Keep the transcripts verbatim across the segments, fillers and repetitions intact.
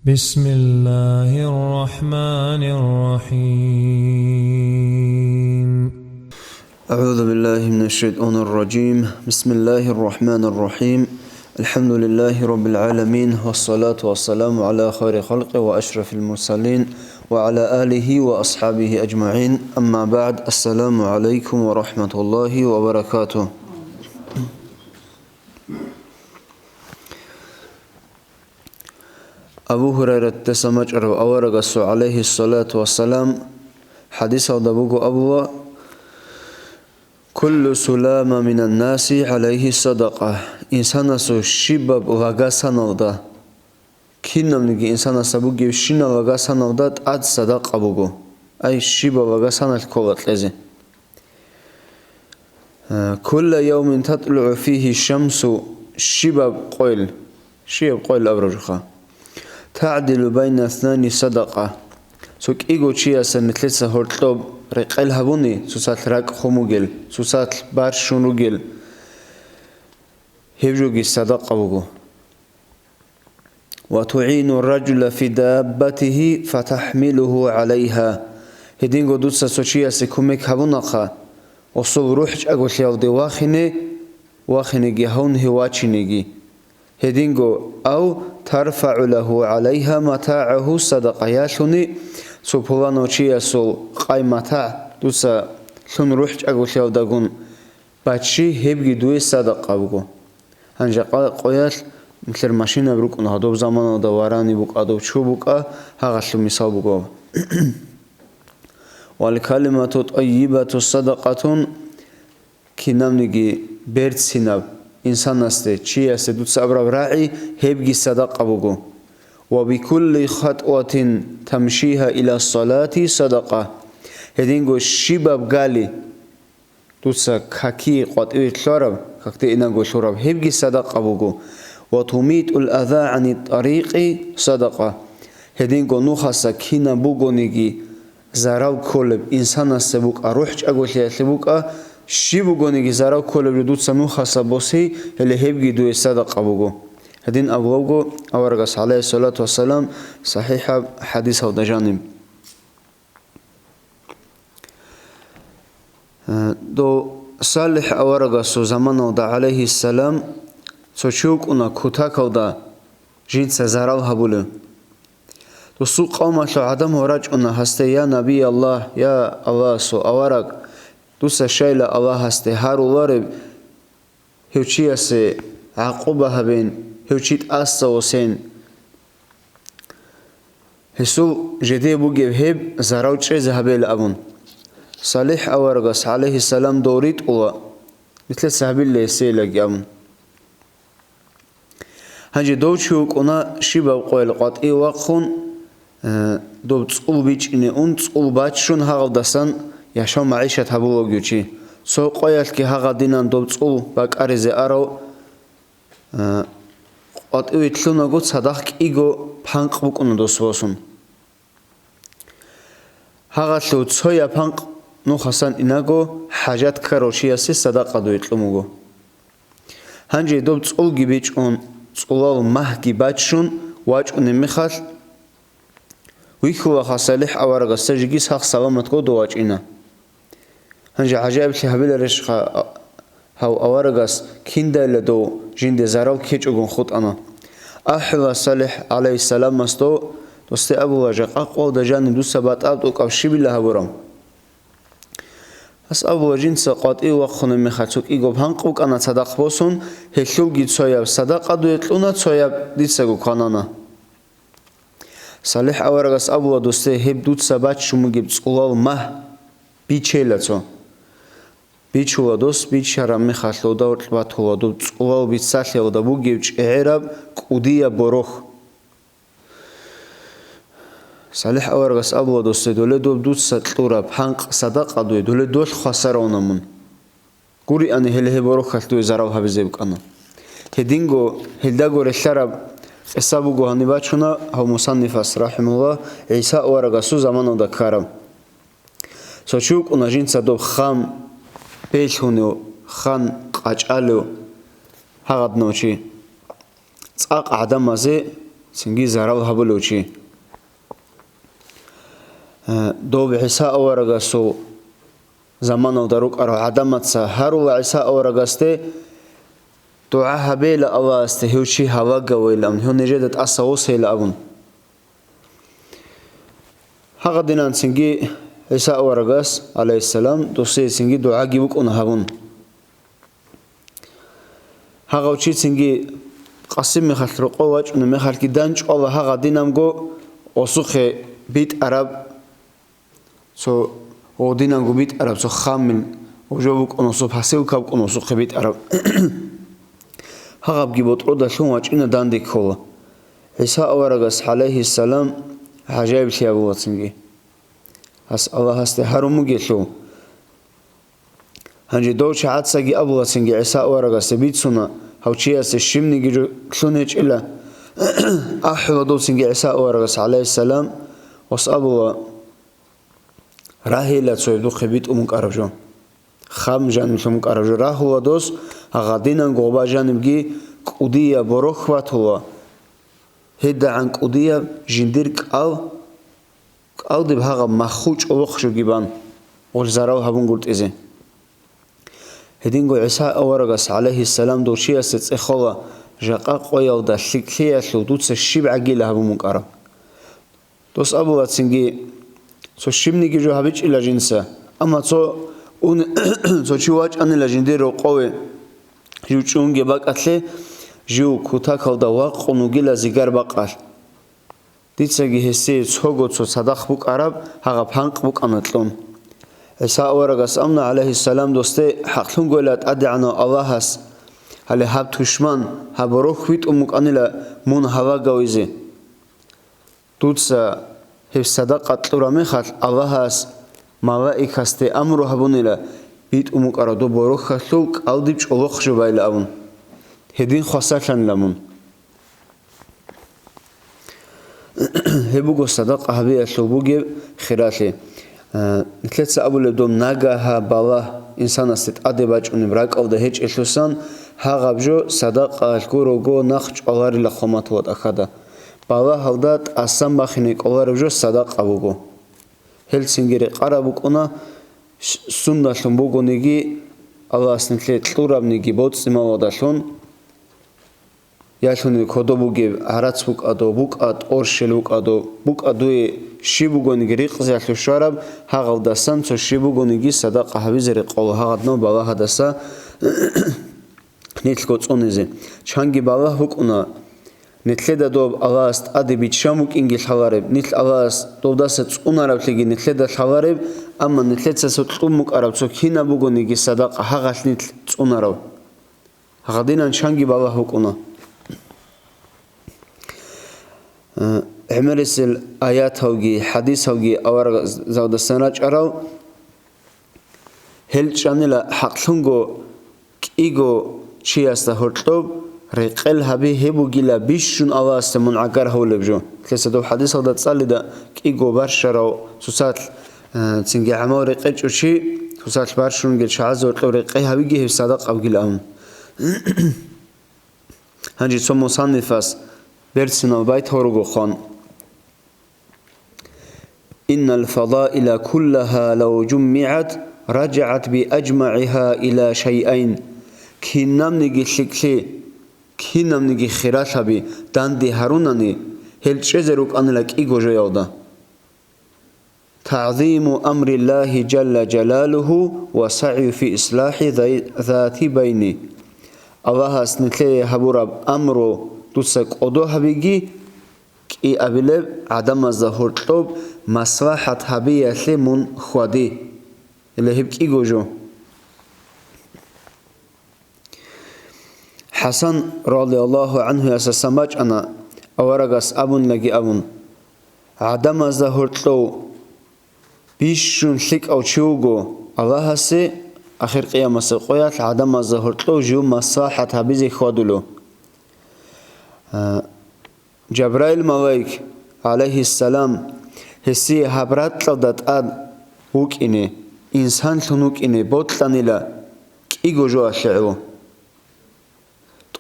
بسم الله الرحمن الرحيم. أعوذ بالله من الشيطان الرجيم. بسم الله الرحمن الرحيم. الحمد لله رب العالمين، والصلاة والسلام على خير خلقه وأشرف المرسلين وعلى آله وأصحابه أجمعين. أما بعد، السلام عليكم ورحمة الله وبركاته. Абу Гьурайратдаса бачӀараб, аварагасул, гӀалайгьиссалату вассалам, хӀадисалда буго абула: «Куллу сулама минан наси гӀалайгьи садакъа». Инсанасул щибаб лагасаналда, кинабниги инсанасда бугебщинал лагасаналда тӀад садакъа буго. Ай, щибаб лагасаналъ ккола кьезе. Кулла явмин татлугӀу фигьи шамсу, щибаб къойил, щибаб къойил абураб жоха. ТагӀдилу байна снани садакъа. Цо кӀиго чиясда нилъеца гьоркьоб рекъел гьабуни, цоцалъ ракӀ хун бугел, цоцалъ барщун ругел, гьеб жоги садакъа буго. «Ва тугӀину ражула фи даббатихи фатахмилуху гӀалайха». Гьединго дуца цо чиясе кумек гьабунахъа, гъосул рухӀ чӀаголъиялде вахине, вахинеги гьавун гьев вачинеги. Гьединго, ав тарфагӀу лагьу гӀалайха матагӀагьу садакъа, ялъуни цо пуланав чиясул къай-матагӀ дуца лъун рухӀ чӀаголъиялдагун баччи, гьебги дуе садакъа буго. Гьанже къа-, къоялъ нилъер машинаб рукӀун, гьадоб заманалда варани букӀа, доб чу букӀа, гьагъалъул мисал буго. «Вал калимату тӀайибату садакъатун», кинабниги берцинаб инсанасде, чиясде дуца абураб рагӀи, гьебги садакъа буго. «Ва бикулли хатӀватин тамшиха ила салати садакъа». Гьединго щибаб гали, дуца каки къватӀиве лъугьараб, какде инаго лъураб, гьебги садакъа буго. «Ва тумитӀул аза гӀани тӀарикъи садакъа». Гьединго нухаса кинаб бугониги зарал кколеб инсанасда букӀа, рухӀ чӀаголъиялъе букӀа, щиб бугониги зарал кколеб жо дуца нухаса боси, гьеле гьебги дуе садакъа буго. Гьедин абулебго аварагас, гӀалайгьиссалату вассалам, сахӀихӀаб хӀадисалда жаниб. Э, дов СалихӀ аварагасул заманалда, гӀалайгьиссалам, цо чи вукӀуна кутакалда жинца зарал гьабулев. Досул къавмалъул гӀадамал рачӀуна гьасде: «Я Наби Аллагь, я Аллагьасул авараг, дуца щайила Аллагьасде гьарулареб, гьев чиясе гӀакъуба гьабен, гьев чи тӀаса восен. Гьесул жидее бугеб гьеб зарал чӀезе гьабейила», — абун. СалихӀ аварагас, гӀалайгьиссалам, дов ритӀула, нилъеца гьабила гьесилаги абун. Гьанже дов чи вукӀуна щибаб къоял къватӀиве вахъун, э, доб цӀул бичӀчӀине ун, цӀул баччун, гьагъалдасан яшав-магӀишат гьабулев чи. Цо къоялъги гьагъадинан доб цӀул бакӀаризе арав, э, къватӀиве лъунаго цадахъ кӀиго панкъ букӀуна дос босун. Гьагъалъув цояб панкъ нухасан инаго хӀажат ккарав чиясе садакъа дуе кьун буго. Гьанже доб цӀулги бичӀчӀун, цӀулал магьги баччун вачӀунеб мехалъ, вихьулаха СалихӀ аварагасда жеги сах-саламатго дов вачӀина. Гьанже гӀажаиблъи гьабиларищха, гьав аварагас киндайила дов жинде зарал ккечӀогун хутӀана. АхӀула СалихӀ гӀалайгьиссаламас дов, досде абула: «Жакъа къоялда жаниб дуца батӀа тӀокӀаб щибила гьабураб?» Гьас абула: «Жинца къватӀиве вахъунеб мехалъ цо кӀиго панкъ букӀана цадахъ босун, гьелъулги цояб садакъа дуе кьуна, цояб дицаго кванана». СалихӀ аварагас абула досде: «Гьеб дуца баччун бугеб цӀулал магь бичейила цо». Бичула дос, бичараб мехалъ дов батула доб цӀулал бицалъиялда бугеб чӀегӀераб кӀудияб борохь. СалихӀ аварагас абула досде: «Доле доб дуца кьураб панкъ садакъа дуе, доле долъ хвасаравуна мун. Гуриани, гьеле гьеб борохьалъ дуе зарал гьабизе букӀана». Гьединго гьелдаго релълъараб къиса буго гьаниб бачуна гьав мусаннифас, рахӀимагьуллагь, ГӀиса аварагасул заманалда ккараб. Цо чи вукӀуна жинца доб хам белъунев, хам къачӀалев гьагъадинав чи. ЦӀакъ гӀадамазе цинги зарал гьабулев чи. Э, доб ГӀиса аварагасул заманалда рукӀарав гӀадамаца гьарула ГӀиса аварагасде, дугӀа гьабейила Аллагьасде, гьев чи гьавагавейилан, гьев нижеда тӀаса восейила абун. Гьагъадинан цинги ГӀиса аварагас, гӀалайгьиссалам, досие цинги дугӀаги букӀуна гьабун. Гьагъав чи цинги Къасим мехалъ рокъов вачӀунеб мехалъги данчӀвала гьагъадинанго осухъе битӀараб, цо гъодинанго битӀараб, цо хамил, уже букӀун осу, посылка букӀун осухъе битӀараб. Гьагъабги ботӀродалъун вачӀина данде ккола. ГӀиса аварагас, гӀалайгьиссалам, гӀажаиблъи гьабула цинги. Гьас Аллагьасде гьарун бугелъул. Гьанже дов чагӀацаги абула цинги ГӀиса аварагасде бицуна, гьав чиясе щибниги жо лъун гьечӀила. АхӀула дов цинги ГӀиса аварагас, гӀалайгьиссалам, вас абула, рагьейила цояб духъе битӀун букӀараб жо. Хам жаниб лъун букӀараб жо рагьула дос, гьагъадинан гъоба жанибги кӀудияб борохь батула. ГьедагӀан кӀудияб жиндир кӀал, кӀалдиб гьагъаб махху чӀолохъ жоги бан, гъол зарал гьабунгутӀизе. Гьединго ГӀиса аварагас, гӀалайгьиссалам, дов чиясе цӀехола, жакъа къоялда лъикӀлъиялъул дуца щиб гӀагила гьабун букӀараб. Дос абула цинги, цо щибниги жо гьабичӀила жинца, амма цо ун-, цо чи вачӀанила жиндир рокъове, жив чӀунги бакӀалъе, жив кутакалда вакъун вугила зигар бакъалъ. Дицаги гьесие цого цо цадахъ букӀараб гьагъаб гьанкъ букӀана кьун. ГӀиса аварагас амна, гӀалайгьиссалам, досде хӀакълъунгойила ТӀадегӀанав Аллагьас, гьале гьаб тушман, гьаб борохь витӀун букӀанила мун гьавагавизе. Дуца гьеб садакъа кьураб мехалъ, Аллагьас малаикасде амру гьабунила, битӀун букӀараб доб борохьалъул кӀалдиб чӀолохъ жо байила абун. Гьедин хвасарлъанила мун. Гьеб буго садакъа гьабиялъул бугеб хиралъи. Э, нилъеца абулеб доб нагагьа балагь инсанасде тӀаде бачӀунеб ракӀалда гьечӀелъусан, гьагъаб жо садакъаялъ гурого нахъ чӀваларила хъуматула тӀахьада. Балагьалда тӀасан бахине кӀолареб жо садакъа буго. Гьел цинги рекъараб букӀуна, с-, сундалъун бугониги, Аллагьас нилъее кьурабниги боцӀи-малалдалъун, ялъуни кодоб бугеб гӀарац букӀадо, букӀа тӀорщел букӀадо, букӀа дуе щиб бугониги ризкъиялъе щвараб, гьагъалдасан цо щиб бугониги садакъа гьабизе рекъола гьагъадинав балагьадаса нилъго цӀунизе. Чанги балагь букӀуна, нилъеда доб Аллагьас тӀаде биччан букӀинги лъалареб, нилъ Аллагьас добдаса цӀунараблъиги нилъеда лъалареб, амма нилъеца цо кьун букӀараб цо кинаб бугониги садакъа гьагъалъ нилъ цӀунарав. Гьадинан чанги балагь букӀуна. Э, гӀемерисел аяталги, хӀадисалги аварагзавдасан рачӀарал, гьел чӀанила хӀакълъунго кӀиго чиясда гьоркьоб рекъел гьаби гьеб бугила бищун Аллагьасда мун гӀагар гьавулеб жо. Лъеса доб хӀадисалда цӀалида кӀиго барщарав цоцалъ, э, цинги гӀамал рекъечӀо чи, цоцалъ барщунгел чагӀазе гьоркьоб рекъей гьавиги гьеб садакъа бугилан. Гьанже цо мусаннифас берцинал байт гьоруго хъван: «Иннал фадаила куллаха лав жуммигӀат, раджагӀат би ажмагӀиха ила шайъайн». Кинабниги лъикӀлъи, кинабниги хиралъаби данде гьарунани, гьел чӀезе рукӀанила кӀиго жоялда. «ТагӀзиму амриллагьи жалла жалалугьу ва сагӀю фи ислахӀи зай-, зати байни». Аллагьас нилъее гьабураб амру дуца кӀодо гьабиги, кӀиабилеб гӀадамазда гьоркьоб маслахӀат гьабиялъе мун хьвади. Гьеле гьеб кӀиго жо. ХӀасан, радияллагьу гӀанхуясасан бачӀана, аварагас абунилаги абун: «ГӀадамазда гьоркьов бищун лъикӀав чи вуго Аллагьасе, ахир къиямасеб къоялъ гӀадамазда гьоркьов жив маслахӀат гьабизе хьвадулев». А, Жабраил малаик, гӀалайгьиссалам, гьесие гьаб ракьалда тӀад вукӀине, инсанлъун вукӀине бокьанила кӀиго жоялъе гӀоло.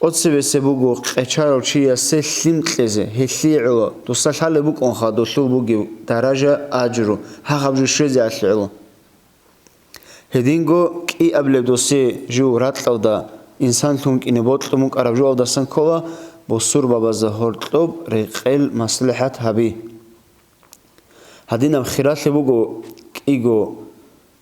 Оцебесе буго къечарав чиясе лъим кьезе, гьелъие гӀоло, дуса лъалеб букӀунха долъул бугеб даража, ажру, гьагъаб жо щвезе алъугӀело. Гьединго кӀиаблеб досе жив ракьалда инсанлъун кӀине бокьун букӀараб жоалдасан ккола, бусурбабазда гьоркьоб рекъел маслихӀат гьаби. Гьадинаб хиралъи буго кӀиго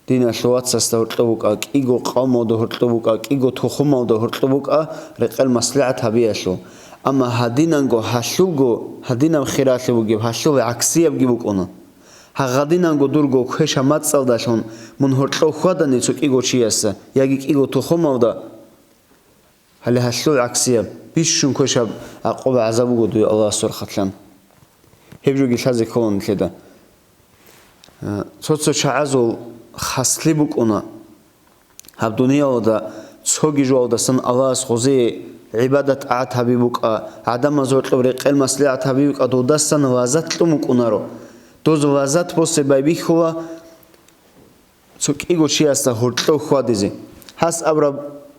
диналъул вацасда гьоркьоб букӀа, кӀиго къавмалда гьоркьоб букӀа, кӀиго тухумалда гьоркьоб букӀа, рекъел маслихӀат гьабиялъул. Амма гьадинанго гьалъулго гьадинаб хиралъи бугеб, гьалъул гӀаксиябги букӀуна. Гьагъадинанго дурго квеша мацӀалдалъун мун гьоркьов хьвадани цо кӀиго чиясда яги кӀиго тухумалда, гьале гьалъул гӀаксияб, бищун квешаб гӀакъуба-гӀазаб буго дуе Аллагьасул рахъалъан. Гьеб жоги лъазе ккола нилъеда. Э, цо-цо чагӀазул хаслъи букӀуна. Гьаб дуниялалда цоги жоалдасан Аллагьас гъозие гӀибадат-тӀагӀат гьаби букӀа, гӀадамаз гьоркьоб рекъел маслихӀат гьаби букӀа, додасан лаззат кьун букӀунаро. Доз лаззат босе байбихьула цо кӀиго чиясда гьоркьов хьвадизе. Гьас абраб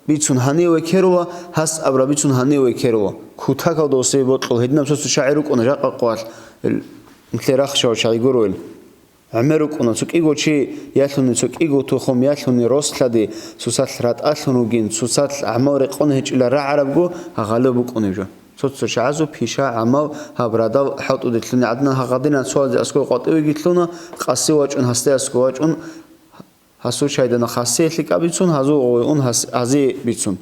бицун гьаниве ккерула, гьас абраб бицун гьаниве ккерула. Кутакалда гьесие бокьула. Гьединаб цо-цо чагӀи рукӀуна жакъа къоялъ, нилъер рахщал чагӀи гурони. ГӀемер рукӀуна, цо кӀиго чи ялъуни, цо кӀиго тухум ялъуни, рос-лъади, цоцалъ ратӀалъун ругин, цоцалъ гӀамал рекъон гьечӀила рагӀарабго, гьагъалев букӀунеб жо. Цо-цо чагӀазул пиша, гӀамал, гьаб радал хӀалтӀуде лъуни гӀадин, гьагъадинан цоязе аскӀов къватӀивеги лъуна, къаси вачӀун, гьасде аскӀов вачӀун, гьасул чайдана хасиялъе кӀабицун, гьазул гъове ун гьас-, гьазие бицун.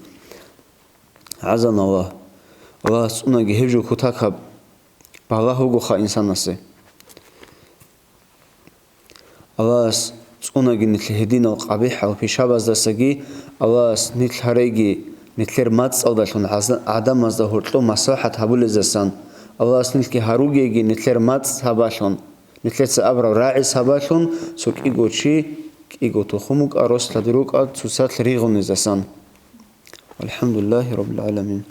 ГӀазан Аллагь! Аллагьас цӀунаги гьеб жо кутакаб балагь бугоха инсанасе. Аллагьас цӀунаги нилъ гьединал къабихӀал пишабаздасаги, Аллагьас нилъ гьареги, нилъер мацӀалдалъун гӀаза-, гӀадамазда гьоркьоб маслахӀат гьабулезасан, Аллагьас нилъги гьаругеги нилъер мацӀ гьабалъун, нилъеца абураб рагӀи сабаблъун цо кӀиго чи, кӀиго тухум букӀа, рос-лъади рукӀа, цоцалъ ригъунезасан. ВалхӀамдулиллагьи раббил гӀаламин.